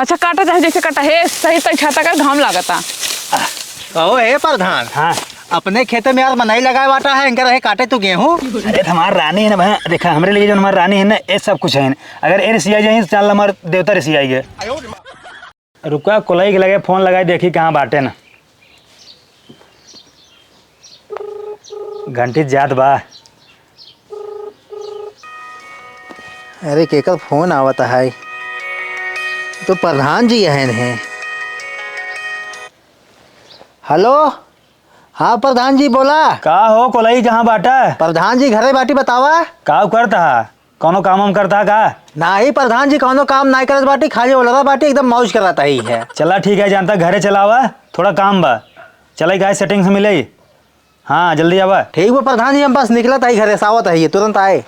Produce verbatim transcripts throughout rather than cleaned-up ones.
अच्छा, काटा चाहे जैसे काटा, हे सही तय छाता का घाम लागता। कहो, हे प्रधान। हाँ। अपने खेते में यार मनई लगाए बाटा है, इनकर रहे काटे तू गेहूं। अरे, त हमार रानी है ना भाई, देखा, हमरे लिए जो हमार रानी है ना, ये सब कुछ है। अगर ये रिसिया जाए, तो चल हमार देवता रिसिया गए। रुका, कोलई के लगे फोन लगाई, देखी कहाँ बाटे ना। घंटी जात बा। अरे, केकर फोन आवत है? तो प्रधान जी अहन हैं। हेलो, हाँ प्रधान जी, बोला। का हो कोलई, कहाँ बाटा? प्रधान जी, घरे बाटी, बतावा। का करत हा? कौनो काम वाम करत हा का? नाही प्रधान जी, कौनो काम नाही करत बाटी, खाली ओलरा बाटी, एकदम मौज करत ही है। चला ठीक है, जानता घरे चलावा, थोड़ा काम बा। चला गाय सेटिंग से मिले। हाँ, जल्दी आवा। ठीक बा प्रधान जी, हम बस निकलत ही घरे से, आवत ही, तुरंत आए।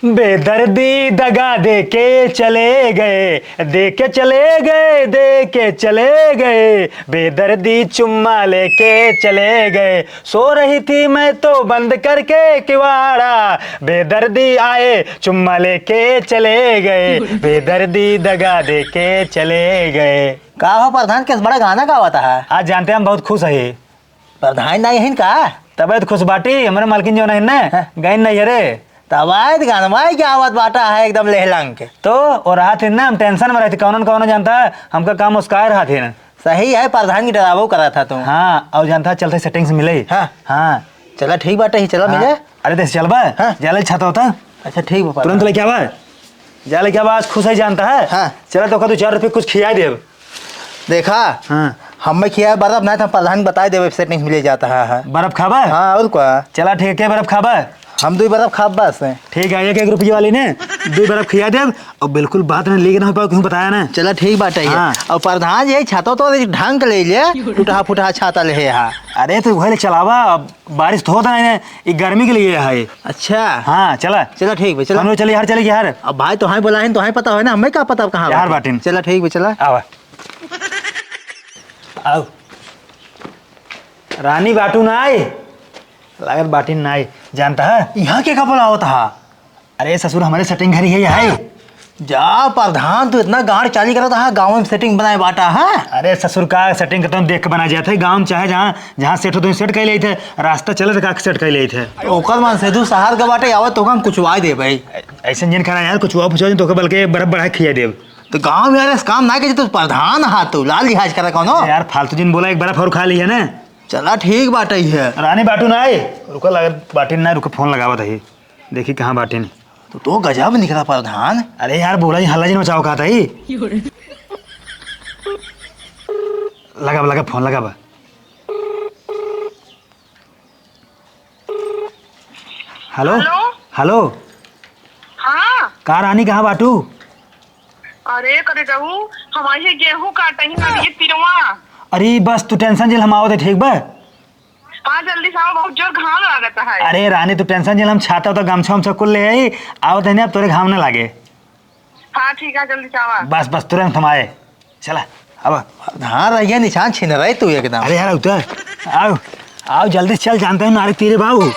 बेदर्दी दगा दे के चले गए, दे के चले गए, दे के चले गए, बेदर्दी चुम्मा लेके चले गए। सो रही थी मैं तो बंद करके किवाड़ा, बेदर्दी आए चुम्मा लेके चले गए, बेदर्दी दगा दे के चले गए। का हो प्रधान, किस बड़ा गाना गावत है? आज जानते हैं हम बहुत खुश है। प्रधान नाही हिन का? तबीयत खुश बाटी, हमरे मालकिन जो नहीं ने, हाँ। गइन नहीं है रे। तबीयत गनवाई के आवत बाटा है एकदम लेहलंग के। तो, और रात हिन ना हम टेंशन में रहती, कौनो न कौनो जानता है, हमका काम उसका रहा थे ना। सही है, प्रधान की डरावो करा था तू। हाँ, और जानता है, चलते सेटिंग से मिले। हाँ। हाँ। चला ठीक बाटे ही, चला हाँ। मिले। अरे, देख चलबा? हाँ। जाले छाता होता। अच्छा, ठीक बा, तुरंत प्रधान। लेके आवा। जाले क्या बा, आज खुश है जानता है? हाँ। चला तो का दो चार रुपये कुछ खिया देब। देखा, हाँ। हमें खियाए बर्फ ना था, प्रधान बताए देवे, सेटिंग मिले जाता है, है। बर्फ खाबा? हाँ, और का? चला ठीक है, बर्फ खाबा? हम दो बर्फ खाब बस। ठीक है, एक एक रुपये वाली ने दो बर्फ खिया देब, और बिल्कुल बात नहीं लेके ना हो पाओ, क्यों बताया ना? चला ठीक बात है। हाँ। और प्रधान जी, छाता तो ढंग के ले ले, टूटा फूटा छाता ले है। अरे तो वही ले चलावा, अब बारिश तो होता नहीं है, ये गर्मी के लिए है। अच्छा। हाँ, चला। चला ठीक बा, चला। हम लोग चली यार, चली यार। अब भाई तो हाँ बोला है, तो हाँ पता है ना, हमें का पता अब कहाँ यार बाटे? बाटिन। चला ठीक बा, चला। आवा। आओ। रानी बाटू ना आई। लागत बाटिन ना आई। जानता है? यहाँ के का बोला होता है? अरे ससुर, हमारे सेटिंग घर ही है, यहाँ है। जा प्रधान, तू इतना गांड चाली करत हा, गाँव में सेटिंग बनाए बाटा, हाँ? अरे ससुर, का सेटिंग करता हूँ, देख के बना जाते हैं। गाँव में चाहे जहाँ, जहाँ सेट हो, तो सेट कर लेते हैं। रास्ता चले तो का सेट कर लेते हैं। ओकर मन से तू शहर के बाटे, आवत तो हम कुछ वाई दे भाई। ऐसे जिन खाना यार, कुछ और पूछो तो बल्कि बर्फ बढ़ा के खिया देब। तो गाँव में यार, इस काम ना के, तू प्रधान हा, तू लाल लिहाज करा कौनो। यार फालतू जिन बोला, एक बर्फ और खा ली है ना। चला ठीक बाटे है। रानी बाटू ना आई, रुका, लगा बाटे ना, रुका, फोन लगावत है। देखी कहाँ बाटे नहीं। तो, तो गजब निकला प्रधान। अरे यार, बोला ही हल्ला जिन मचाओ कहा था ही। लगावा, लगा फोन लगावा। हेलो। हेलो। हेलो। हाँ। का रानी, कहाँ बाटू? अरे करे जाऊ, हम आई है गेहूं काटे ही ना, ये तिरवा। अरे बस तू टेंशन झेल, हम आवत है, ठीक बा? हाँ, जल्दी से आवा, बहुत जोर घाम लागत है। अरे रानी, तू टेंशन झेल, हम छाता उता गमछा उमछा कुल ले आई, आवत है ना, अब तोरे घाम ना लागे। हाँ, ठीक है, जल्दी से आवा। बस, बस, तुरंत हम आए। चला, अब। प्रधान रहिया निशान छीन रहे तू एकदम। अरे यार, उतर, आओ, आओ, जल्दी से चल, जानते हैं नारे तेरे बाबू।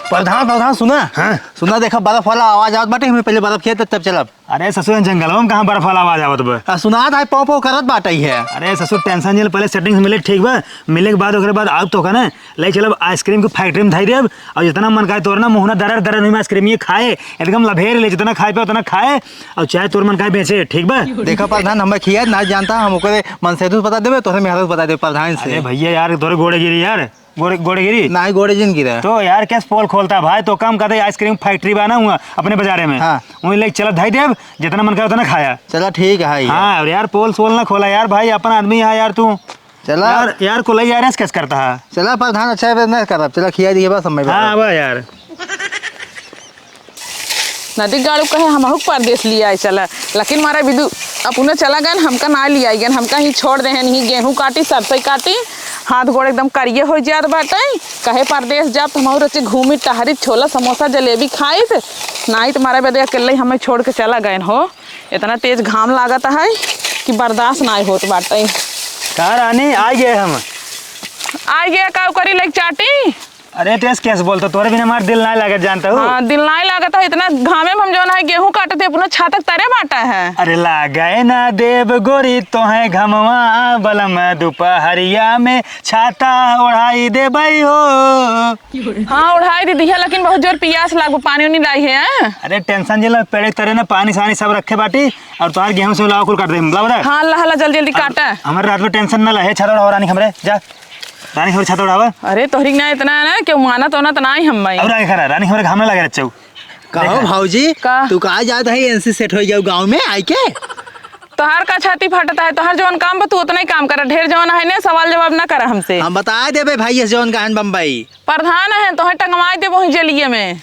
प्रधान, प्रधान, सुना। हाँ। सुना, देखा, बर्फ वाला आवाज आवत बाटे, हमें पहले बर्फ खिया, तब चलब। अरे ससुर, जंगलवा में कहाँ बर्फ वाला आवाज आवत बा? आ, सुनात है, पौ पौ करत बाटे है। अरे ससुर, टेंशन झेल, पहले सेटिंग से मिले, ठीक बा? मिले के बाद, ओकरे बाद आउब तो का ना, ले चलब आइसक्रीम के फैक्ट्री में धई देब, और जितना मन करे तोर ना मुँह ना दरर दरर हुई में आइसक्रीम ये खाए, एकदम लभेर ले, जितना खाए पे उतना खाए, और चाहे तोर मन करे बेचे, ठीक बा? देखा प्रधान, हमें खिया ना जानता, हम ओकरे मन से तू बता देबे, तोहरे मेहरारू बता देबे प्रधान से। अरे भैया यार, तोरे गोड़े गिरी यार। गोड़े, गोड़े गिरी? नाही, गोड़े जिन गिरा। तो यार, कैसे पोल खोलता भाई? तो काम करते, आइसक्रीम फैक्ट्री बा ना हुआ अपने बाजारे में। हाँ। वहीं लेके चला, धई देब, जितना मन करे उतना खाया। चला, ठीक है यार। हाँ, और यार, पोल सोल ना खोला यार भाई, अपन आदमी है यार तू। चला। यार, यार, को ले यार, ऐसे कैसे करता है? चला, प्रधान, अच्छा है, ना करब। चला, खिया दिए बस, समय हाँ, बा। अब यार। नदी गाड़ू कहे हमहू के परदेस लियाए चला, लेकिन मारा बिदु अपने चला गन, हमका ना लियाई गन, हमका ही छोड़ देहन, ही गेहूं काटी, सरसों काटी, हाथ गोड़ एकदम करिए हो जात बाटे। कहे परदेस जाब त हमहू रचे घूमी टहरी, छोला समोसा जलेबी खाइत, नाही त मारा बदे अकेले हमें छोड़ के चला गए हो। इतना तेज घाम लागत है कि बर्दाश्त ना होत बाटे। का रानी, आ गए हम। आ गए, का करी, लेके चाटी? अरे टेस, कैसे बोलत हऊ? तोहरे बिना हमार दिल नाहीं लागत, जानत हऊ। हाँ, दिल नाहीं लागत है। इतना घामे में हम जौन है गेहूँ काटत है, अपना छातक तरे बाटा है। अरे लागे ना देब गोरी तोहे घमवा, बलम दुपहरिया में छाता ओढ़ाई देबई हो। हाँ, ओढ़ाई दे दिहा, लेकिन बहुत जोर पियास लागो, पानी उनी लाई है, हाँ? अरे टेंशन जिन ला, पेड़े के तरे ना पानी सानी सब रखे बाटी, और तोहार गेहूँ से लावा कुल काट दे, लावा दे। हाँ, ला, ला, जल्दी, जल्दी काटा। हमरे रहत में टेंशन ना ला, हे छाता ओढ़ावा रानी हमरे, जा। रानी हमरे छाता ओढ़ावा। अरे तोहरी ना इतना है ना, केहू मानत ओनत ना ही हम भाई। और आगे खड़ा, रानी हमरे घाम ना लगे रच्चऊ। कहो देखा। भौजी, का? तू कहाँ जात है, एनसी सेट हो जाऊ गाँव में आई के? तोहार का छाती फाटत है, तोहार जवन काम बा तू उतना ही काम करा, ढेर जवन है ना सवाल जवाब ना करा हमसे। हम बता देबे भाई, ये जवन का है बम्बई। प्रधान है, तोहे टंगवाई देबो ही जेलिये में।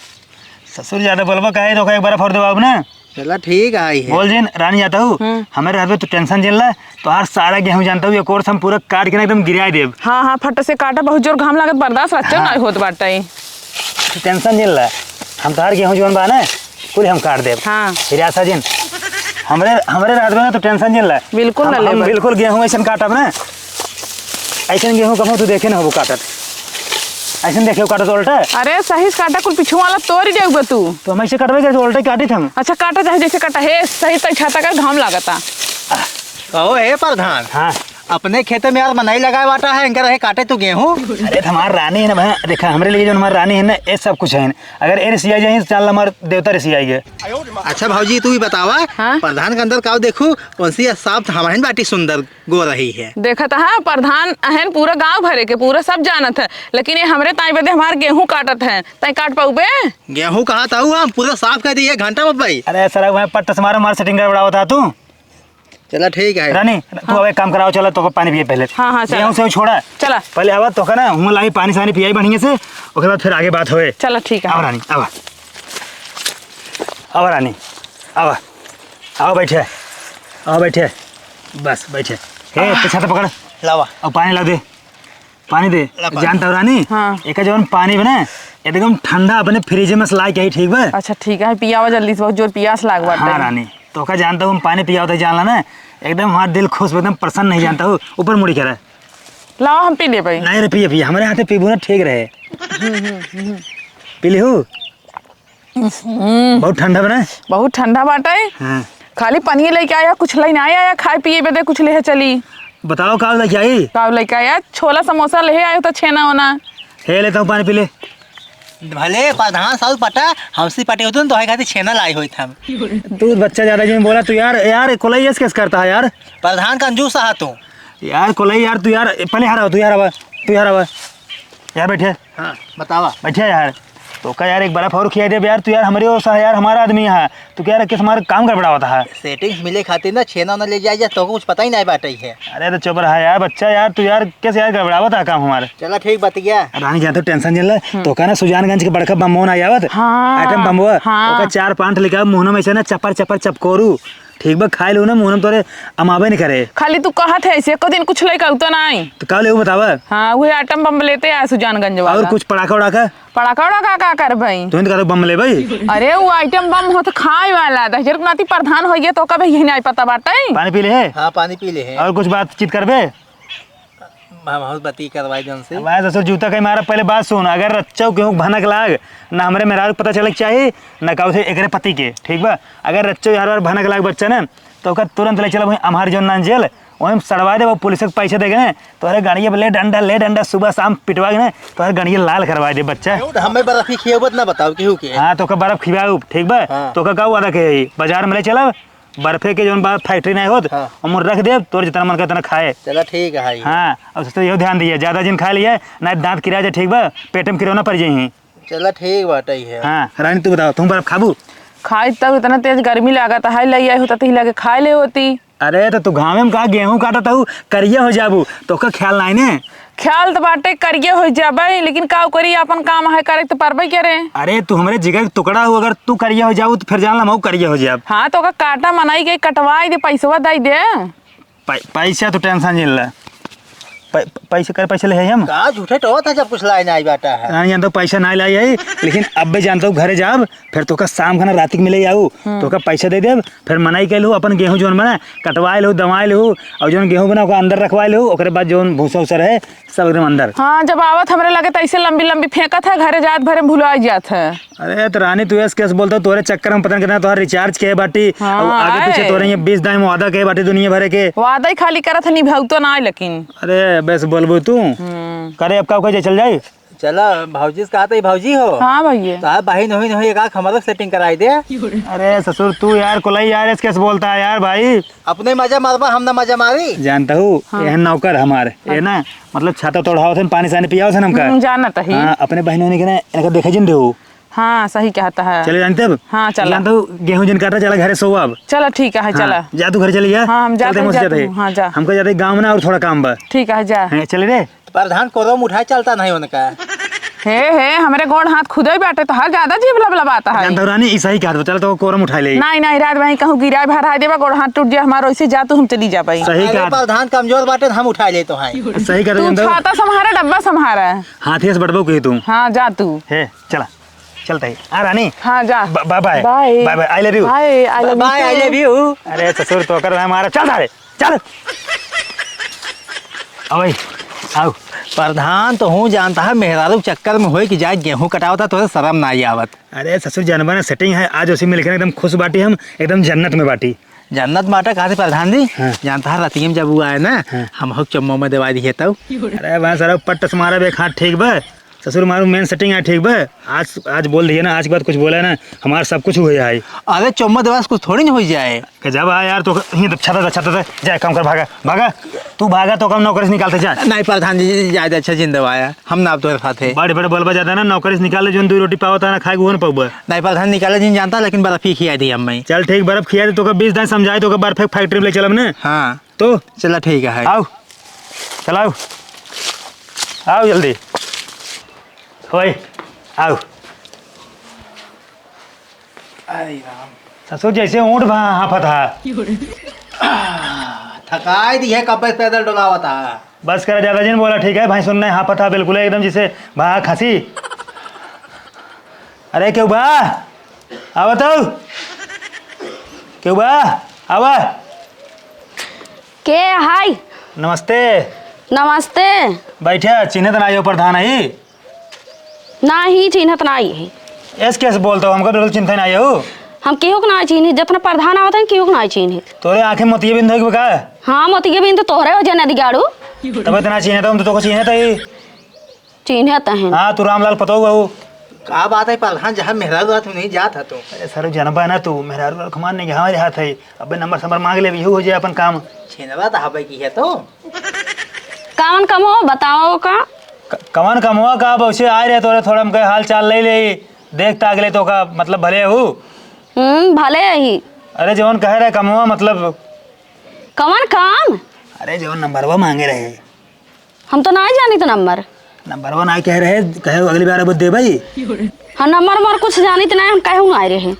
ससुर ज्यादा बोलबा काहे, तो एक बार फोड़ देबा अब ना। चला ठीक है, आई है। बोल जिन, रानी जात हऊ, हम्म। हमरे रहबे तू टेंशन जिन ला, तोहार सारा गेहूँ जानत हऊ, एक ओर से हम पूरा काट के ना एकदम गिराए देब। हाँ, हाँ, फट से काटा, बहुत जोर घाम लागत, बर्दाश्त रच्चो हाँ। ना होत बाटे। तू टेंशन जिन ला, हम तोहार गेहूँ जवन बा ना, कुल हम काट देब। हाँ। फिर आशा जिन, हमरे, हमरे रहबे ना, तू टेंशन जिन ला। बिल्कुल हम, ना हम लेबे। बिल्कुल गेहूँ ऐसन काटब ना, ऐसन गेहूँ कबो तू देखे ना होबो काटत। ऐसन देखे काटत उल्टा। अरे सही से काटा, कुल पिछू वाला तोड़ देबे तू। तो हम ऐसे कटबे करे, उल्टे काटित हम। अच्छा काटा चाहे जैसे काटा, हे सही तै छाता कर घाम लागता। कहो हे प्रधान, हाँ। अपने खेते में यार मनई लगाए बाटा है, इनका रहे काटे तू गेहूँ। अरे तो हमार रानी है ना भाई, देखा हमरे लिए जो हमार रानी है ना, ये सब कुछ है। अगर ये रिसिया जाए तो चल हमार देवता रिसिया गए। अच्छा भौजी, तू ही बतावा, हाँ? प्रधान के अंदर का देखू, कौन सी साफ हमारे बाटी सुंदर। गो रही है। देखत हा, प्रधान अहन पूरा गांव भरे के, पूरा सब जानत है, लेकिन ये हमरे ताई बदे हमार गेहूं काटत है, ताई काट पाउबे? गेहूं कहा ताऊ हम पूरा साफ कर दिए घंटा में भाई। अरे सर, मैं पट्ट से मारो, मार सेटिंग गड़बड़ावत हा तू। चला ठीक है। रानी, तू हाँ। अब एक काम कराओ, चला तो पानी पिए पहले। हाँ, हाँ, चला। गेहूं से छोड़ा। चला। पहले आवा तो का ना, हूँ लाई पानी सानी पियाई बढ़िया से, ओके बाद फिर आगे बात होए। चला ठीक है। आवा रानी, आवा। आवा रानी, आवा। आवा बैठे, आवा बैठे। बस बैठे। हे, ते छाता पकड़। लावा। अब पानी ला दे। पानी दे। ला पानी। जानत हऊ रानी, हाँ। एका जवन पानी बा ना, एकदम ठंडा अपने फ्रिज में से ला के आई, ठीक बा? अच्छा ठीक है, पियावा जल्दी से, बहुत जोर पियास लाग बाटे। हाँ रानी, तो का जानत हऊ हम पानी पियावत है, जानला ना, एकदम हमार दिल खुश, एकदम प्रसन्न है, जानत हऊ, ऊपर मुड़ी करे। लावा हम पी लेबे। नहीं रे, पिए, पिए, हमरे हाथे पीबू ना, ठीक रहे। पी लिहू? हम्म। बहुत ठंडा बा ना? बहुत ठंडा बाटे। हाँ। खाली पनिये लेके आया, कुछ लेके ना आया, खाए पिए बदे कुछ लेहे चली। बताओ का लेके आई? का लेके आया? छोला समोसा लेहे आयो तो छेना ओना। हे लेता हूँ पानी पी ले। भले प्रधान साहब पटा, हमसे पटे होते न तो है खातिर छेना लाई होइत हम। तू बच्चा ज्यादा जिन बोला तू यार, यार कोलई ऐस कैस करता है यार? प्रधान कंजूस हा तू। यार कोलई यार तू यार, पहले हरावा, तू यार आवा, तू यार आवा। यार बैठे। हाँ, बतावा। बैठे यार। तो का यार एक बर्फ और खिया देब यार, तू यार हमरे ओर से यार, हमारा आदमी है, तू क्या यार किस हमारे काम गड़बड़ावत है? सेटिंग्स मिले खातिर ना छेना ना ले जाए जा, तो कुछ पता ही नहीं बाटे है। अरे तो चुप रहा यार बच्चा यार, तू यार कैसे यार गड़बड़ावत है काम हमारे? चला ठीक बतिया। रानी जानत हऊ टेंशन जिन ला, हम्म। तो का ना सुजानगंज के बड़का बम्बो ना आवत? हाँ, आइटम बम्बो, हाँ। ओका चार पांच लेके आवा, मुहना में से ना चपर चपर चपकोरू। ठीक बा, खाए लो ना, मुहना में तोरे अमाबे नहीं करे। खाली तू कहत है ऐसे, एको दिन कुछ लेके आऊ तो नहीं। तो का लेबू बतावा? हाँ, वही आइटम बम लेते आए सुजानगंज वाला। और कुछ पड़ाका उड़ाका? पड़ाका उड़ाका का करबे? तू तो कहत बम लेबे। अरे वो आइटम बम होत खाए वाला, दहिजर के नाती प्रधान हो गया तो कबे यही नहीं पता बाटे। पानी पी ले है? हाँ, पानी पी ले है। और कुछ बातचीत करबे? हम बहुत बती करवाई जन से। भाई ससुर जूता कहीं मारा, पहले बात सुन, अगर रच्चो केहू भनक लाग, ना हमरे मेहरारू के पता चले के चाही, ना का उसे एकरे पति के, ठीक बा? अगर रच्चो यार बार भनक लाग बच्चा ना, तो ओकर तुरंत ले चलब वहीं अम्हार जौन नान जेल, वहीं सड़वा देब, पुलिस के पैसे दे गए, तोहरे गाड़िया पे ले डंडा, ले डंडा, सुबह शाम पिटवा के ना, तोहरे गाड़िया लाल करवा दे बच्चा। तो हमें बर्फी खियाबत ना बताओ केहू के। हाँ, तो का बर्फ खियाऊ, ठीक बा? हाँ। तो का, का वादा के बाजार में ले चलब, बर्फे के जौन बा फैक्ट्री नहीं होत, हाँ। ओमन रख देब, तोर जितना मन करे उतना खाए। चला ठीक है, हाँ। हाँ, अब ससुर इहो ध्यान दिए, ज्यादा जिन खा लिए, ना दांत किरा जाए, ठीक बा, पेट में किरौना पड़ जाई। चला ठीक बाटे है। हाँ, रानी तू बताओ, तुम बर्फ खाबू? खाई तब इतना तेज गर्मी लागत है, ले आई होता तो ही लगे खा ले होती। अरे तो तू घामे में का गेहूं काटत हऊ, करिया हो जाबू, तो का ख्याल नहीं ने? ख्याल तो बाटे करिए हो जाबे, लेकिन का करी, अपन काम है करे तो परबे करे। अरे तू हमरे जिगर के टुकड़ा हो, अगर तू करिया हो जाऊ तो फिर जान ला मऊ करिया हो जाब। हाँ तो का काटा मनई के कटवाई दे, पैसवा दई दे। पै-, पैसा तू टेंशन जिन ला, प-, प-, पैसे कर, पैसे ले है हम? का झूठे टोत है जब कुछ लाए ना आई बाटा है। रानी जानता हूँ पैसा ना लाई आई, लेकिन अब भी जानता हूँ घरे जाब, फिर तोका शाम खाना रात के मिले आऊ, हम्म। तोका पैसा दे देब, फिर मनई के लू अपन गेहूँ जोन बना कटवाए लू, दवाए लू, और जोन गेहूँ बना ओका अंदर रखवाए लू, ओकरे बाद जोन भूसा उसा रहे सब एकदम अंदर। हाँ, जब आवत हमरे लगे तो ऐसे लंबी लंबी फेंकत है, घरे जात भरे में भुलाई जात है। अरे तो रानी, तू ऐस कैसे बोलता, तोरे चक्कर में पता नहीं कितना तोहर रिचार्ज के बाटी, हाँ, और आगे पीछे आए। तोरे ये बीस दाई में वादा के बाटी दुनिया भरे के। वादा ही खाली करत है, निभाऊ तो ना आए लेकिन। अरे बस बोलबू तू। हम्म। करे अब का कहे, चल जाई? चला, भौजी से कहत ही, भौजी हो। हाँ भैया। तो बहिन होई नहीं, एक आँख हमारा सेटिंग कराई दे। अरे ससुर, तू यार कोलाई यार, ऐस कैसे बोलता है यार भाई? अपने मजा मारबा, हम ना मजा मारी। जानता हूँ, हाँ। ये नौकर हमारे, ये हाँ। ना, मतलब छाता तोड़ावत है, पानी सानी पियावत है हमका। हम्म, जानत ही। हाँ, अपने बहनों ने के ना, इनका देखे जिन देहू। हाँ, सही कहता है। चले जानते अब? हाँ, चला। जानता हूँ, गेहूँ जिन काटा, चला घरे सो अब। चला, ठीक है, हाँ, चला। जा तू घरे चली जा। हाँ, हम जाते चलते हैं, मस्त जा जाते तू, हैं। हाँ, जा। हमका जाते गाँव में ना और थोड़ा काम बा। ठीक है, जा। हाँ, चले रे। प्रधान कोरम उठाए चलता नहीं उनका। हे, हे, हमरे गोड़ हाथ खुदे ही बाटे, तो हर ज्यादा जीभ लबलबाता है। जानता हूँ रानी, ई सही कहत बा, चल तो कोरम उठाए ले। नहीं, नहीं, रात भाई कहूँ गिराए भराए देबा, गोड़ हाथ टूट जाए हमारो, ऐसे जा तू, हम चली जा भाई। सही अरे कहत। प्रधान कमजोर बाटे, हम उठाए ले तो हैं। सही कहत तू जानता हूँ। छाता संभारा, डब्बा संभारा। हाथी से बटबो कही तू। हाँ, जा तू। हे, चला, चलता है। आ रानी। हाँ, जा। ब-, bye bye। Bye। Bye bye, I love you। Bye, I love you bye, I too। Love you। अरे ससुर, तो कर रहा है हमारा, चल सारे। चल। आओ भाई, आओ। प्रधान तो हूँ जानता है, मेहरारू चक्कर में होए कि जाए गेहूँ कटावता, तोरे शर्म ना आई आवत। अरे ससुर, जानबा ना सेटिंग है, आज उसी मिलके ना एकदम खुश बाटी हम, एकदम जन्नत में बाटी। जन्नत बाटा कहा से प्रधान जी? हाँ। जानता है रतिया में जब वो आए ना, हाँ। हम हक चुम्मा में दवाई दिए तब। अरे वहाँ सारा पट्ट से मारा बे, हाँ ठीक बा। ससुर मारू मेन सेटिंग है, ठीक बा? आज, आज बोल दिए ना, आज के बाद कुछ बोला ना, हमारा सब कुछ हो जाए। अरे चुम्मा देवा से कुछ थोड़ी ना हो जाए। गजब है यार, तो ये तो छाता था, छाता था, जाए काम कर, भागा, भागा, तू भागा तो काम नौकरी से निकालते जा। नहीं प्रधान जी, जाए दे, अच्छा जिंदा आया, हम ना आप तोरे साथ है। बड़े बड़े बोलबा ज्यादा ना, नौकरी से निकाले, जोन दो रोटी पावत है ना, खाए के वो ना पाउबा। नहीं प्रधान, निकाले जिन जानता, लेकिन बर्फी खिया दी अम्मा। चल ठीक, बर्फ खिया दे, तो कब बीस दिन समझाए, तो कब बर्फ फैक्ट्री में ले चलब ने। हाँ। तो? चला ठीक है। आओ, चलाओ, आओ जल्दी। ओए, आओ। अरे राम। ससुर जैसे ऊँट भा-, हाँफत हा। आह, थकाई दी है, कब्बे से पैदल डोलावत हा। बस कर, ज्यादा जिन बोला, ठीक है? भाई सुन नहीं, हाँफत हा बिल्कुल एकदम जैसे भा खसी। अरे केहू बा? आवा तो। केहू बा? आवा। के हाय? नमस्ते। नमस्ते। बैठा, चिन्हत ना आयो प्रधान आई? नाही, चिन्हत नाही है। ऐस कैसे बोलता हो? हमका बिल्कुल चिन्हत ना आयो। हम केहू के ना चिन्हे, जितना प्रधान आवत है, केहू के ना चिन्हे। तोरे आँखें मोतिये बिंद हो गए का? हाँ, मोतिये बिंद तो तोहरे हो जाने दिगाड़ू। तब इतना चिन्हे तो हम तो तोको चिन्हे तो ही। चिन्हत हैं। हाँ, तू रामलाल पतोह हऊ। का बात है प्रधान, जहाँ मेहरारू रहत नहीं जात है तो। अरे सर, जनबा ना तू, मेहरारू रखमान नहीं, हाँ, रहत है। अबे नंबर समर मांग ले, यहू हो जाए अपन काम। छिनवा तो हबे की है तो। कवन कमवा बताओ का? क-, कवन कमवा का, अब उसे आए रहे तोरे, थोड़ा हमके हाल चाल ले ले, देख ताक ले तो का, मतलब भले हऊ। हम्म, भले ही। अरे जवन कहे रहे कमवा, मतलब। कवन काम? अरे जवन नंबरवा मांगे रहे। हम तो नाहीं जानित नंबर। नंबरवा नाहीं कहे रहे, कहे अगली बार अब देबई। हाँ, नंबर उम्बर कुछ जानित नाहीं, हम कहूँ नाहीं रहे।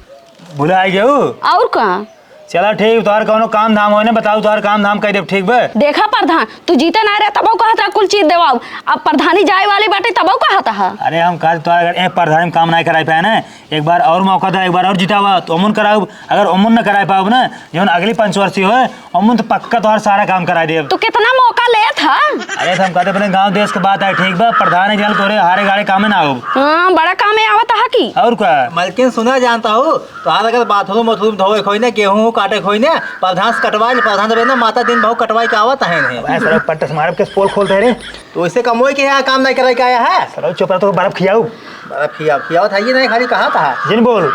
भुला गए हो? और का? चला ठीक, तोहार कौनो काम धाम होए ना, बताओ, तोहार काम धाम कह देब, ठीक बा? देखा प्रधान, तू जीते नाहीं रहे, तबो कहत रहा कुल चीज देवाओ। अब प्रधानी जाए वाली बाटे, तबो कहत हा। अरे हम कहा तोहार अगर ए प्रधानी में काम नाहीं कराई पाए ना, एक बार और मौका दे, एक बार और जितावा, तो अमुन कराउब। अगर अमुन न कराए पाउब ना, जौन अगली पंचवर्षीय होए, अमुन तो पक्का तोहार सारा काम कराए देब। तू कितना मौका लेत हा? अरे, तो हम कहते अपने गांव देश के बात है, ठीक बा? प्रधान है, जान तोरे हारे गाड़े कामे ना आउब। हाँ, बड़ा कामे आवत हा की? और का? मलकिन सुना जानता हो, तोहार अगर बाथरूम वाथरूम धोए खोई ना, गेहूं काटे खोई ना, प्रधान से कटवा ले, प्रधान तो ना माता दिन बहु कटवाई के आवत है ने। भाई, सरौ पट्ट से मारब के पोल खोलते रे। तो इससे कमोई के यहाँ काम नहीं करे के आया है? सरौ चुप रह, तो बर्फ खियाऊ। बर्फ खियाओ, खियाओ था, ये नहीं खाली कहा था। जिन बोल।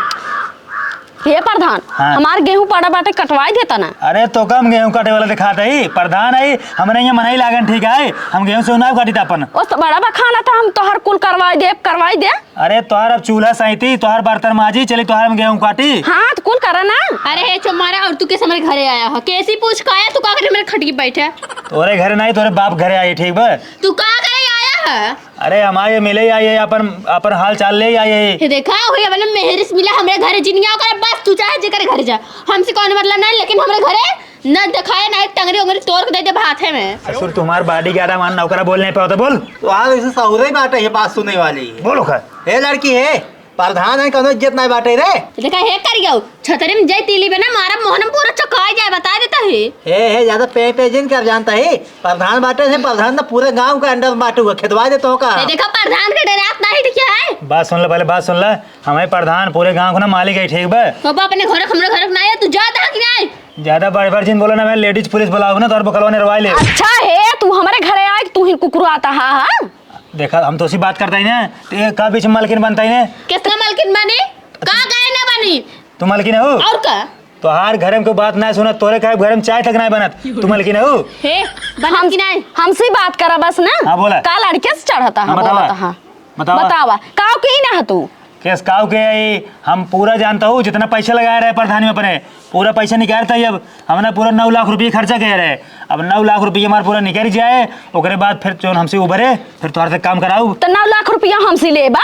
हे प्रधान, हाँ। हमार गेहूं पड़ा बाटे, कटवाई देता ना। अरे तो कम गेहूं काटे वाला दिखात है, प्रधान है, हमरे यहाँ मनई लागन, ठीक है, हम गेहूं से ना काटी अपन। उस तो बड़ा बखाना था, हम तोहर कुल करवाई दे, करवाई दे। अरे तोहर अब चूल्हा सैती, तोहर बर्तन माजी, चली तोहर हम गेहूं काटी। हाँ, तो कुल करा ना। अरे हे चुम्मारा, और तू कैसे हमारे घरे आया है? कैसी पूछ का आया, तू का करे मेरे खटकी बैठे? तोरे घरे नहीं, तोरे बाप घरे आई, ठीक बा? तू का करे आया है? अरे, हमारे मिले आई है, अपन, अपन हाल चाल ले आई है। ये देखा, वही अपने मेहर से मिला, हमरे घरे जिन आओ करे, बस तू चाहे जेकर घरे जा, हमसे कौन मतलब नहीं, लेकिन हमरे घरे न देखाए, ना टंगरी उंगरी तोड़ के दे देब हाथे में। ससुर, तुम्हार bodyguard है, वहाँ नौकरा बोल नहीं पावत, बोल। तो आज ऐसे सहुरे बाटे है बात सुने वाली। बोलो खा। हे लड़की है, प्रधान है, कौनो इज्जत नहीं बाटे रे। देखा हे करियो, छतरी में जय तीली बना मारा मोहन में पूरा चकाई जाए, बता देता है। हे, हे, ज्यादा पे, पे जिन कर जानता है। प्रधान बाटे है, प्रधान तो पूरे गांव के under में बाटे हुआ, खेदवा दे तो का। ये देखा प्रधान के डरात नहीं तो क्या है? बात सुन ले, पहले बात सुन ले। हमें प्रधान पूरे गांव को ना मालिक है, ठीक बा? बाबा अपने घर, हमरे घर ना आया, तू जाता है कि नहीं? ज्यादा बढ़ बढ़ जिन बोला ना, मैं ladies पुलिस बुलाओ ना, तो और बकलवा निरवाई ले। अच्छा है, तू हमारे घरे आए, तू ही कुकुर आता, हाँ, हाँ? देखा, हम तो उसी बात करता ही ना, तो ये का बीच में मालकिन बनता ही ना? किसका मालकिन बनी? का गए ना बनी? तू मालकिन हो? और का? तोहार घर में कोई बात ना सुनत, तोरे का घर में चाय तक ना बनत। तू मालकिन हो? हे, बनत हम, कि नहीं? हमसे बात करा बस ना। हाँ, बोला। का लड़के से चढ़ता है, हाँ, बतावा। बोलता, हाँ। बतावा। बतावा, काव के ही ना है तू? केस काव के आई, हम पूरा जानता हूँ, जितना पैसा लगाया रहे प्रधानी में अपने, पूरा पैसा निकालता ही। अब हमने पूरा नौ लाख रुपये खर्चा किया रहे। अब नौ लाख रुपये हमारे पूरा निकल जाए, ओकरे बाद फिर जौन हमसे उभरे, फिर तोहर से काम कराऊ। तो नौ लाख रुपया हमसे लेबा?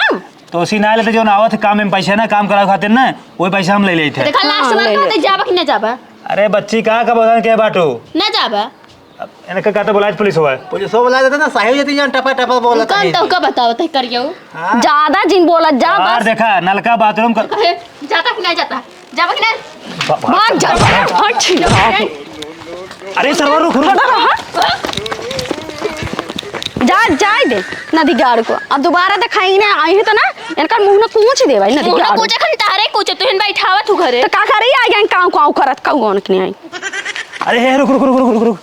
तो उसी ना लेते, जौन आवत काम में पैसा ना, काम करावे खातिर ना, वही पैसा हम ले लेते हैं। देखा, last हाँ, बार ले कहते ले। जाबा कि ना जाबा? अरे बच्ची, का का बदन के बाटू? ना जाबा। अब इनके का तो बुलाए पुलिस हुआ है। पुलिस हो बुला देते ना, साहिब जती जान टपा टपा बोलत कौन है। तो का बताओ, तय करियो। हाँ। ज्यादा जिन बोलत जा, यार बस। देखा, नलका बाथरूम का कहे, जाता कि नहीं जाता? जाबा कि नहीं? भाग जा, हट, हट। अरे सरवा, रुक, रुक। खड़ा रहा। जा, जाए दे नदी गाड़ को। अब दोबारा दिखाई ना आई है तो ना, इनका मुंह ना कूच दे भाई, नदी मुंह ना गाड़। कूचे खाली तारे कूचे, तुहिन बैठावा तू घरे। तो का करे, आ गए काव काव करत, काव कौन के नहीं आई। अरे हे, रुक, रुक, रुक।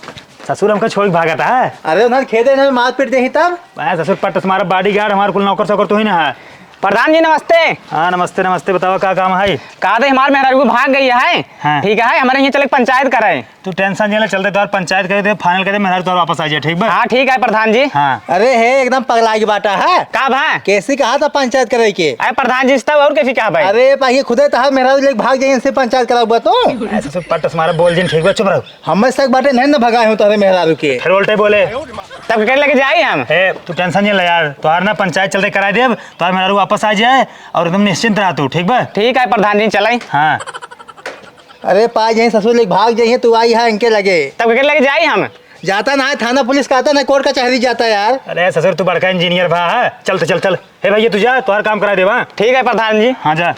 ससुर हमका छोड़ के भागत है। अरे उन्हें खेदे ना, मार पीट देही तब। मैं ससुर पट्ट से मारा bodyguard, हमार कुल नौकर सौकर तू ही ना है। प्रधान जी नमस्ते। हाँ नमस्ते नमस्ते, बतावा का काम है? का दे हमार मेहरारू भाग गई है। हाँ। ठीक है, हमारे यहाँ चले पंचायत करे। तू tension नहीं ले, चलते तोर पंचायत करे दे, final करे, मेहरारू तोर वापस आ जाए, ठीक बा? हाँ ठीक है प्रधान जी। हाँ। अरे हे, एकदम पगला के बाटा है। का भा? केसी कहा था पंचायत करे के? अरे प्रधान जी, तब और केसी कहा भाई? अरे पाही खुदे तहार मेहरारू लेके भाग जाइए, इनसे पंचायत कराऊबा तो। ऐसे से पट्ट से मारा, बोल जिन, ठीक बा, चुप रहो। हमें सक बाटे नहीं ना भगाए हो तोहरे मेहरारू के। फिर उल्टे बोले। तब के लगे जाई हम? ए, तू tension नहीं ले यार, तोहार ना पंचायत चलते कराई देब, तोहार मेहरारू वापस आ जाए और एकदम निश्चिंत रह तू, ठीक बा? ठीक है प्रधान जी, चलाई। हाँ। अरे पा जाई ससुर लेके भाग जाइए, तू आई है इनके लगे। तब के लगे जाई हम? जाता ना है थाना पुलिस का, आता ना कोर्ट कचहरी जाता यार। अरे ससुर तू बड़का engineer भा है, चल तो चल चल। हे भैया तू जा, तोहार काम करा देबा। ठीक है प्रधान जी। हाँ जा।